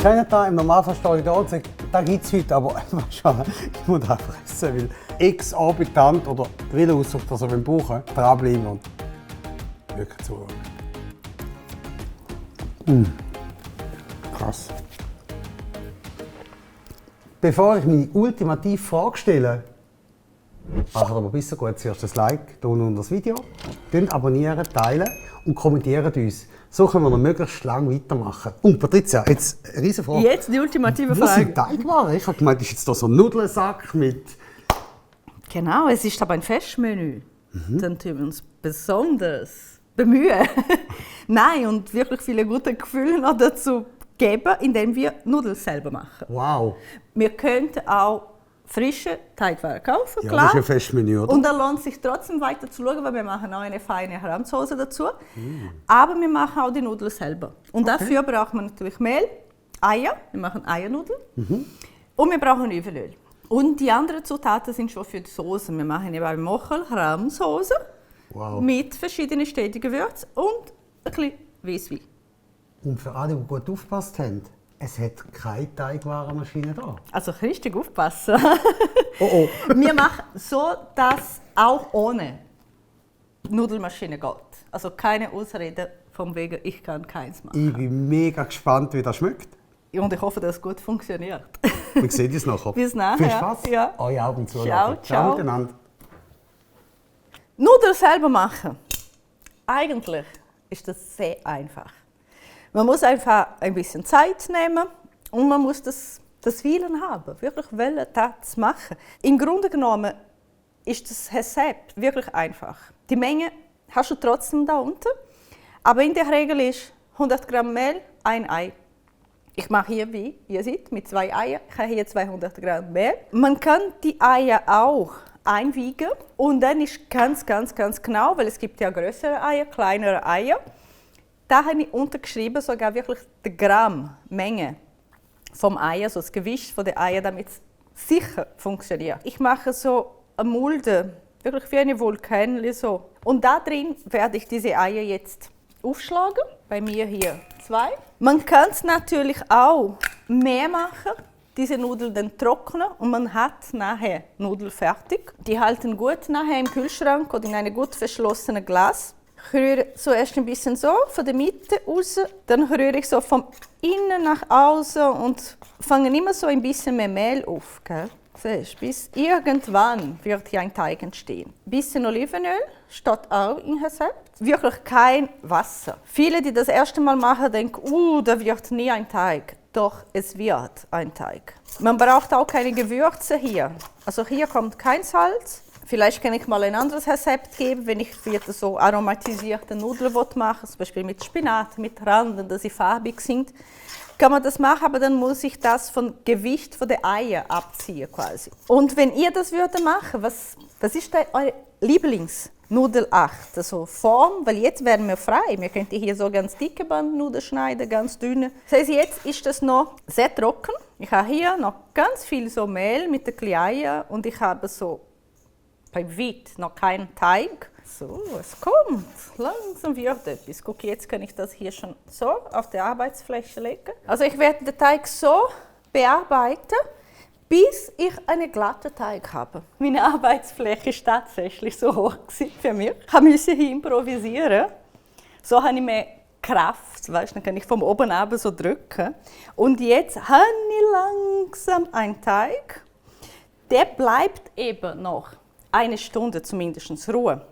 kennt das, im Normalfall stehe ich da und sage, das gibt es heute, aber ich muss einfach essen, weil exorbitant oder will aussucht, dass er brauchen dranbleiben und wirklich zuschauen. Krass. Bevor ich meine ultimative Frage stelle, macht aber besser gut zuerst ein Like hier unter das Video, abonnieren, teilen und kommentieren uns. So können wir noch möglichst lange weitermachen. Und Patricia, jetzt eine riesige Frage. Jetzt die ultimative Frage. Was sind Teigwaren? Ich habe gemeint, das ist jetzt hier so ein Nudelsack mit... Genau, es ist aber ein Festmenü. Dann tun wir uns besonders bemühen. Nein, und wirklich viele gute Gefühle noch dazu geben, indem wir Nudeln selber machen. Wow. Wir könnten auch frische Teigwaren kaufen, Ja, klar. das ist ein Festmenü, oder? Und da lohnt sich trotzdem weiter zu schauen, weil wir machen auch eine feine Rahmsoße dazu. Aber wir machen auch die Nudeln selber. Und dafür braucht man natürlich Mehl, Eier, wir machen Eiernudeln. Und wir brauchen Olivenöl. Und die anderen Zutaten sind schon für die Soße. Wir machen eben Mochel, Rahmsoße mit verschiedenen stetigen Gewürzen und ein bisschen Weisswein. Und für alle, die gut aufgepasst haben, es hat keine Teigwarenmaschine da. Also richtig aufpassen. Oh. Wir machen so, dass auch ohne Nudelmaschine geht. Also keine Ausrede vom wegen, ich kann keins machen. Ich bin mega gespannt, wie das schmeckt. Und ich hoffe, dass es gut funktioniert. Wir sehen uns nachher. Bis nachher. Viel Spaß. Ja. Eure Augen zu. Ciao. Miteinander. Nudeln selber machen. Eigentlich ist das sehr einfach. Man muss einfach ein bisschen Zeit nehmen und man muss das Willen haben, wirklich wollen, das zu machen. Im Grunde genommen ist das Rezept wirklich einfach. Die Menge hast du trotzdem da unten, aber in der Regel ist 100 Gramm Mehl, ein Ei. Ich mache hier, wie ihr seht, mit 2 Eiern. Ich habe hier 200 Gramm Mehl. Man kann die Eier auch einwiegen und dann ist ganz genau, weil es gibt ja größere Eier, kleinere Eier. Da habe ich untergeschrieben, sogar wirklich die Grammenge vom Ei, also das Gewicht der Eier, damit es sicher funktioniert. Ich mache so eine Mulde, wirklich wie eine Vulkan. So. Und da drin werde ich diese Eier jetzt aufschlagen. Bei mir hier 2. Man kann es natürlich auch mehr machen, diese Nudeln dann trocknen und man hat nachher Nudeln fertig. Die halten gut nachher im Kühlschrank oder in einem gut verschlossenen Glas. Ich rühre zuerst ein bisschen so von der Mitte raus, dann rühre ich so von innen nach außen und fange immer so ein bisschen mehr Mehl auf. Gell? Siehst, bis irgendwann wird hier ein Teig entstehen. Ein bisschen Olivenöl steht auch im Rezept. Wirklich kein Wasser. Viele, die das erste Mal machen, denken, da wird nie ein Teig. Doch, es wird ein Teig. Man braucht auch keine Gewürze hier. Also hier kommt kein Salz. Vielleicht kann ich mal ein anderes Rezept geben, wenn ich wieder so aromatisierte Nudeln machen, zum Beispiel mit Spinat, mit Randen, dass sie farbig sind. Kann man das machen, aber dann muss ich das vom Gewicht der Eier abziehen quasi. Und wenn ihr das würdet machen, was ist eure Lieblingsnudelart? Also Form, weil jetzt werden wir frei. Wir könnten hier so ganz dicke Bandnudeln schneiden, ganz dünne. Das heißt, jetzt ist das noch sehr trocken. Ich habe hier noch ganz viel so Mehl mit den kleinen Eiern und ich habe so bei Weit noch keinen Teig. So, es kommt. Langsam wird etwas. Guck, jetzt kann ich das hier schon so auf die Arbeitsfläche legen. Also ich werde den Teig so bearbeiten, bis ich einen glatten Teig habe. Meine Arbeitsfläche ist tatsächlich so hoch für mich. Ich musste hier improvisieren. So habe ich mehr Kraft, weißt, dann kann ich vom oben ab so drücken. Und jetzt habe ich langsam einen Teig. Der bleibt eben noch 1 Stunde zumindest Ruhe.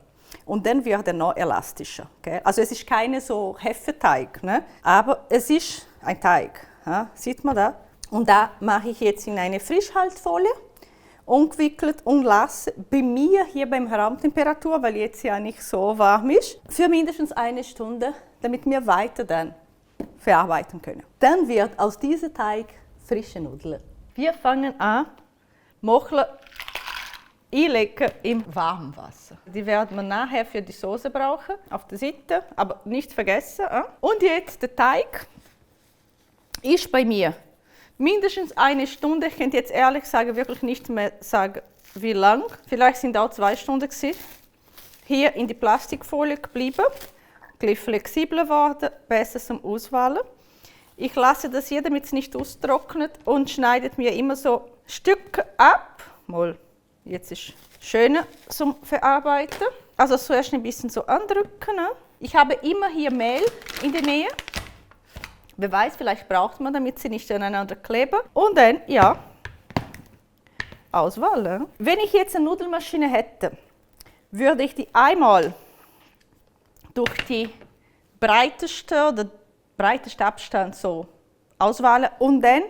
Und dann wird er noch elastischer. Okay? Also es ist keine so Hefeteig, ne? Aber es ist ein Teig. Ja? Sieht man da? Und da mache ich jetzt in eine Frischhaltfolie, umgewickelt und lasse bei mir hier beim Raumtemperatur, weil jetzt ja nicht so warm ist, für mindestens 1 Stunde, damit wir weiter dann verarbeiten können. Dann wird aus diesem Teig frische Nudeln. Wir fangen an, Mocheln einlegen im warmen Wasser. Die werden wir nachher für die Soße brauchen, auf der Seite, aber nicht vergessen. Und jetzt der Teig ist bei mir mindestens 1 Stunde. Ich könnte jetzt ehrlich sagen, wirklich nicht mehr sagen, wie lang. Vielleicht sind auch 2 Stunden gewesen. Hier in die Plastikfolie geblieben, ein bisschen flexibler geworden, besser zum Auswählen. Ich lasse das hier, damit es nicht austrocknet und schneide mir immer so Stücke ab. Mal, jetzt ist schöner zum Verarbeiten. Also zuerst ein bisschen so andrücken. Ne? Ich habe immer hier Mehl in der Nähe. Wer weiß, vielleicht braucht man, damit sie nicht aneinander kleben. Und dann, ja, Auswahl. Ne? Wenn ich jetzt eine Nudelmaschine hätte, würde ich die einmal durch die breiteste Abstand so auswählen und dann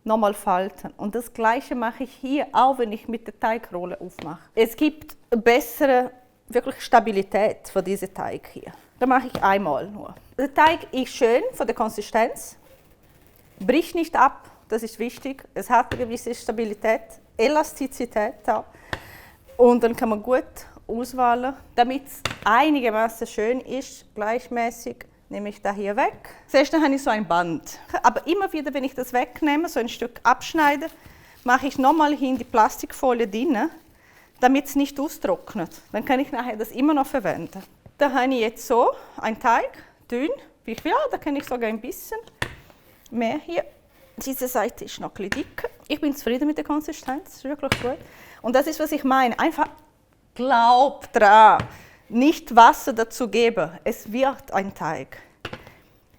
nochmal falten. Und das Gleiche mache ich hier auch, wenn ich mit der Teigrolle aufmache. Es gibt eine bessere wirklich Stabilität für diesen Teig hier. Da mache ich einmal nur. Der Teig ist schön von der Konsistenz, bricht nicht ab, das ist wichtig. Es hat eine gewisse Stabilität, Elastizität auch. Und dann kann man gut auswählen, damit es einigermaßen schön ist, gleichmäßig. Nehme ich da hier weg. Zuerst habe ich so ein Band. Aber immer wieder, wenn ich das wegnehme, so ein Stück abschneide, mache ich nochmal hier in die Plastikfolie drin, damit es nicht austrocknet. Dann kann ich nachher das immer noch verwenden. Da habe ich jetzt so einen Teig, dünn, wie ich will. Da kann ich sogar ein bisschen mehr hier. Diese Seite ist noch ein bisschen dicker. Ich bin zufrieden mit der Konsistenz, das ist wirklich gut. Und das ist, was ich meine. Einfach glaub dran. Nicht Wasser dazu geben, es wird ein Teig.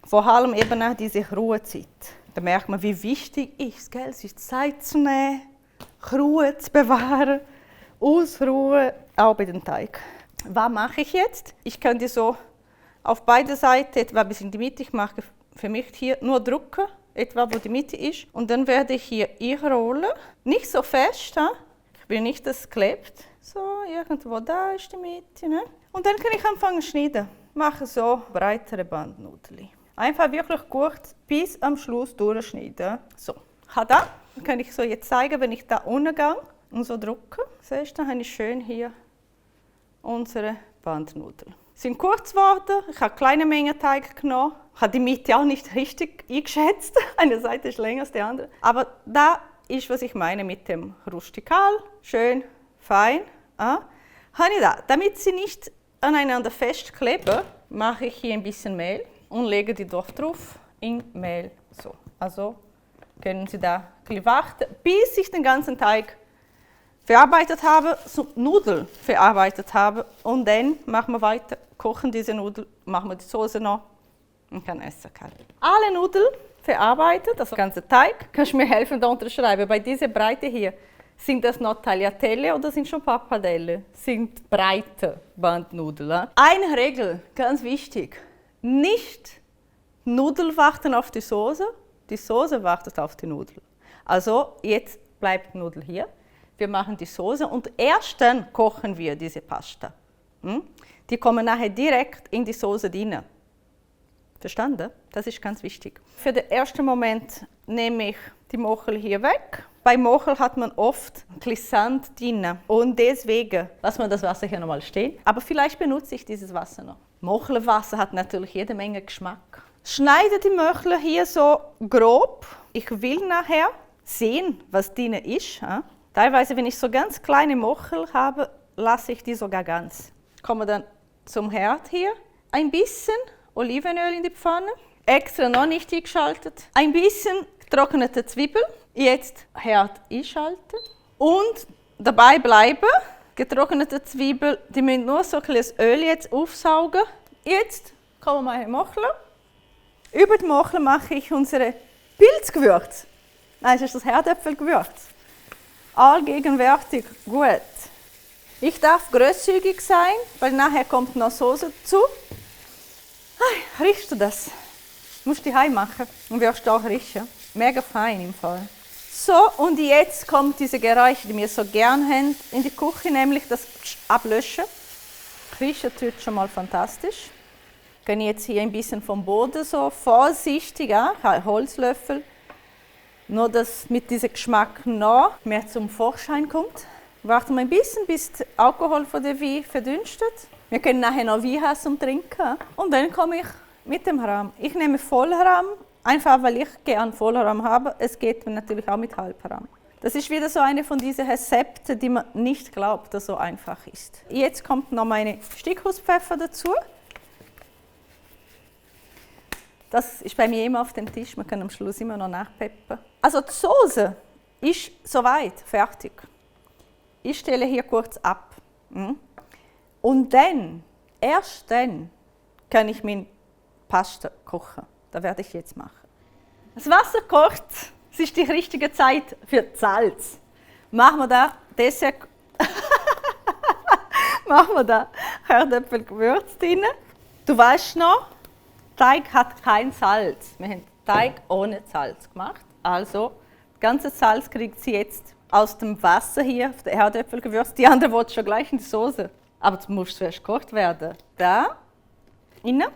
Vor allem eben nach dieser Ruhezeit. Da merkt man, wie wichtig ist es, sich Zeit zu nehmen, Ruhe zu bewahren, ausruhen, auch bei dem Teig. Was mache ich jetzt? Ich könnte so auf beide Seiten, etwa bis in die Mitte, ich mache für mich hier nur drücken, etwa wo die Mitte ist. Und dann werde ich hier einrollen, nicht so fest, ich will nicht, dass es klebt. So, irgendwo da ist die Mitte. Ne? Und dann kann ich anfangen zu schneiden. Mache so breitere Bandnudeln. Einfach wirklich gut bis am Schluss durchschneiden. So, dann kann ich so jetzt zeigen, wenn ich da unten gehe und so drücke. Siehst du, dann habe ich schön hier unsere Bandnudeln. Sie sind kurz geworden, ich habe eine kleine Menge Teig genommen. Ich habe die Mitte auch nicht richtig eingeschätzt. Eine Seite ist länger als die andere. Aber da ist, was ich meine mit dem Rustikal. Schön, fein. Habe ich da. Damit sie nicht aneinander festkleben, mache ich hier ein bisschen Mehl und lege die doch drauf in Mehl. So. Also können Sie da ein bisschen warten, bis ich den ganzen Teig verarbeitet habe, so Nudeln verarbeitet habe. Und dann machen wir weiter, kochen diese Nudeln, machen wir die Soße noch und kann essen. Alle Nudeln verarbeitet, also der ganze Teig. Kannst du mir helfen, da unterschreiben? Bei dieser Breite hier. Sind das noch Tagliatelle oder sind schon Pappardelle? Sind breite Bandnudeln. Eine Regel, ganz wichtig. Nicht Nudeln warten auf die Soße wartet auf die Nudeln. Also jetzt bleibt die Nudel hier. Wir machen die Soße und erst dann kochen wir diese Pasta. Die kommen nachher direkt in die Soße rein. Verstanden? Das ist ganz wichtig. Für den ersten Moment nehme ich die Mochel hier weg. Bei Mochel hat man oft ein bisschen Sand drin und deswegen lassen wir das Wasser hier nochmal stehen. Aber vielleicht benutze ich dieses Wasser noch. Mochelwasser hat natürlich jede Menge Geschmack. Schneide die Mochel hier so grob. Ich will nachher sehen, was drin ist. Teilweise, wenn ich so ganz kleine Mochel habe, lasse ich die sogar ganz. Komme dann zum Herd hier. Ein bisschen Olivenöl in die Pfanne. Extra noch nicht eingeschaltet. Ein bisschen getrocknete Zwiebel. Jetzt Herd einschalten und dabei bleiben. Getrocknete Zwiebel, die müssen nur so ein bisschen Öl jetzt aufsaugen. Jetzt kommen meine Mochel. Über die Mochel mache ich unsere Pilzgewürz. Nein, es ist das Herdäpfelgewürz. Allgegenwärtig gut. Ich darf großzügig sein, weil nachher kommt noch Soße dazu. Riechst du das? Musst du die heim machen und wirst du auch riechen. Mega fein im Fall. So, und jetzt kommt diese Geräusche, die wir so gern haben in die Küche, nämlich das Ablöschen. Riechen tut schon mal fantastisch. Ich kann jetzt hier ein bisschen vom Boden so vorsichtig, Holzlöffel, nur dass mit diesem Geschmack noch mehr zum Vorschein kommt. Warten wir ein bisschen, bis der Alkohol von der Wein verdünstet. Wir können nachher noch Wein haben zum Trinken. Und dann komme ich mit dem Rahm. Ich nehme Vollrahm, einfach weil ich gerne Vollrahm habe. Es geht natürlich auch mit Halbrahm. Das ist wieder so eine von diesen Rezepten, die man nicht glaubt, dass so einfach ist. Jetzt kommt noch meine Stickhuspfeffer dazu. Das ist bei mir immer auf dem Tisch. Wir können am Schluss immer noch nachpeppen. Also die Soße ist soweit fertig. Ich stelle hier kurz ab. Und dann, erst dann, kann ich meine Pasta kochen. Das werde ich jetzt machen. Das Wasser kocht. Es ist die richtige Zeit für Salz. Machen wir da Dessert. Machen wir da Herdöpfelgewürz drin. Du weißt noch, Teig hat kein Salz. Wir haben Teig ohne Salz gemacht. Also, das ganze Salz kriegt sie jetzt aus dem Wasser hier, auf der Herdöpfelgewürz. Die andere wollte schon gleich in die Soße. Aber das muss zuerst gekocht werden. Da, innen.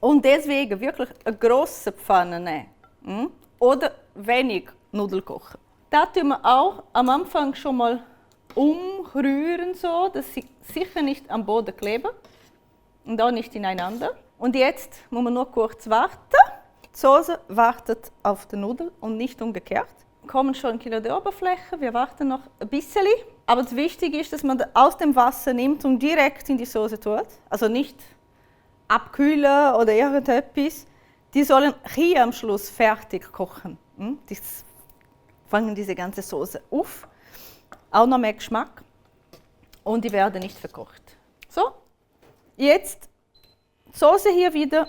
Und deswegen wirklich eine grosse Pfanne nehmen. Oder wenig Nudeln kochen. Da tun wir auch am Anfang schon mal umrühren, so, dass sie sicher nicht am Boden kleben und auch nicht ineinander. Und jetzt muss man nur kurz warten. Die Soße wartet auf die Nudeln und nicht umgekehrt. Kommen schon ein Kilo der Oberfläche, wir warten noch ein bisschen. Aber das Wichtige ist, dass man aus dem Wasser nimmt und direkt in die Soße tut. Also nicht abkühlen oder irgendetwas. Die sollen hier am Schluss fertig kochen. Die fangen diese ganze Soße auf. Auch noch mehr Geschmack. Und die werden nicht verkocht. So, jetzt die Soße hier wieder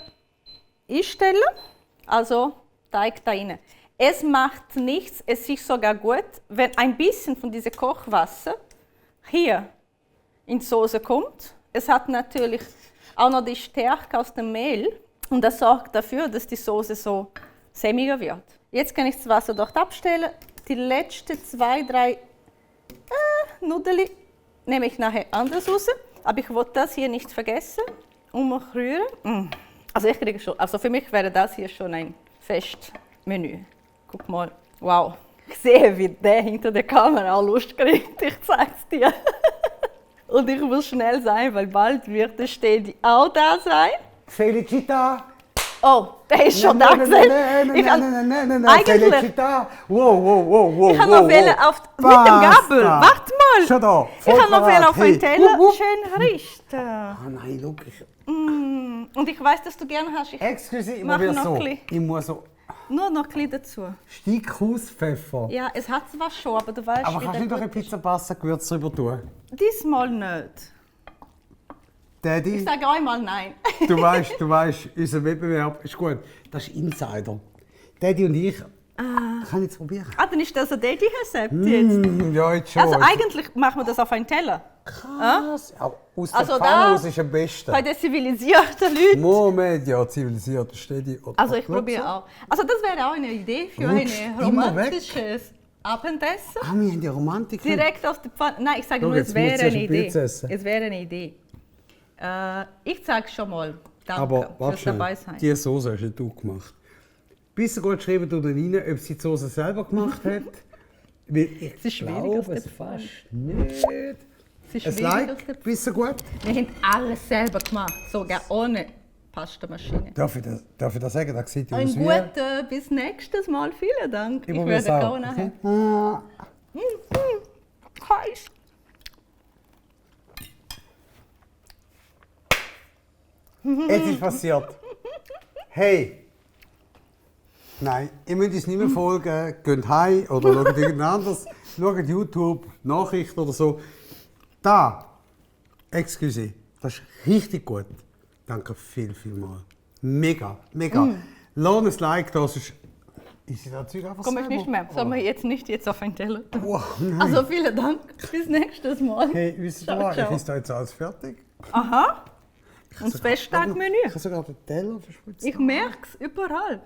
einstellen. Also Teig da rein. Es macht nichts, es ist sogar gut, wenn ein bisschen von diesem Kochwasser hier in die Soße kommt. Es hat natürlich auch noch die Stärke aus dem Mehl und das sorgt dafür, dass die Soße so sämiger wird. Jetzt kann ich das Wasser dort abstellen. Die letzten 2, 3 Nudeln nehme ich nachher anders raus. Aber ich will das hier nicht vergessen. Umrühren. Also ich kriege schon, also für mich wäre das hier schon ein Festmenü. Guck mal, wow. Ich sehe, wie der hinter der Kamera auch Lust kriegt. Ich zeig's dir. Und ich muss schnell sein, weil bald wird der Stedi auch da sein. Felicita! Oh, der ist schon da gewesen. Eigentlich. Felicita! Wow. Ich habe noch mit dem Gabel. Warte mal. Schon da. Ich habe noch auf einen Teller schön richten. Ah nein, schau. Und ich weiß, dass du gerne hast. Excuse, ich mach noch so. ein bisschen. Ich muss so. Nur noch ein bisschen dazu. Steighauspfeffer. Ja, es hat zwar schon, aber du weißt... Aber kannst du nicht noch ein Pizza-Pasta-Gewürz drüber tun? Diesmal nicht. Daddy, Ich sage einmal nein. du weißt, unser Wettbewerb ist gut. Das ist Insider. Daddy und ich, kann ich jetzt probieren? Dann ist das ein Daddy-Rezept jetzt. Ja, jetzt schon. Also eigentlich machen wir das auf einen Teller. Krass. Ja, aus der Also Pfanne da- aus ist am besten. Bei den zivilisierten Leuten. Moment, ja, zivilisiert, steht. Also ich probiere auch. Also das wäre auch eine Idee für Rutscht ein immer romantisches Abendessen. Ah, wir haben die Romantik. Direkt aus der Pfanne. Nein, ich sage Schau, nur, jetzt es muss wäre zuerst eine ein Pilz Idee. essen. Es wäre eine Idee. Ich sage schon mal Danke Aber warte fürs dabei schnell, sein. die Soße hast nicht du gemacht. Bisschen gut schreiben du dann rein, ob sie die Soße selber gemacht hat. Weil ich Es ist schwierig glaube aus der es Pfanne. fast nicht. Es ist Es schwierig aus der like, bisschen gut. Wir haben alles selber gemacht, sogar ohne Pastamaschine. Darf ich das sagen? Das sieht ja Ein aus wie... gutes bis nächstes Mal. Vielen Dank. Ich probier's werde auch. auch nachher. Okay. Heiß. Es ist passiert. Hey! Nein, ihr müsst uns nicht mehr folgen. Geht heim oder schaut irgendwas anderes. Schaut YouTube, Nachrichten oder so. Da, excuse, das ist richtig gut. Danke viel mal. Mega. Lasst ein Like da, sonst ist sie das Zeug einfach Komme ich selber. nicht mehr. Sollen wir jetzt auf ein Teller tun? Wow, nein. Also vielen Dank. Bis nächstes Mal. Hey, wisst ihr Ciao, was? Ich ciao. ist da jetzt alles fertig. Aha. Und das Festtagmenü. Ich habe sogar den Teller verspritzen. Ich merke es überall.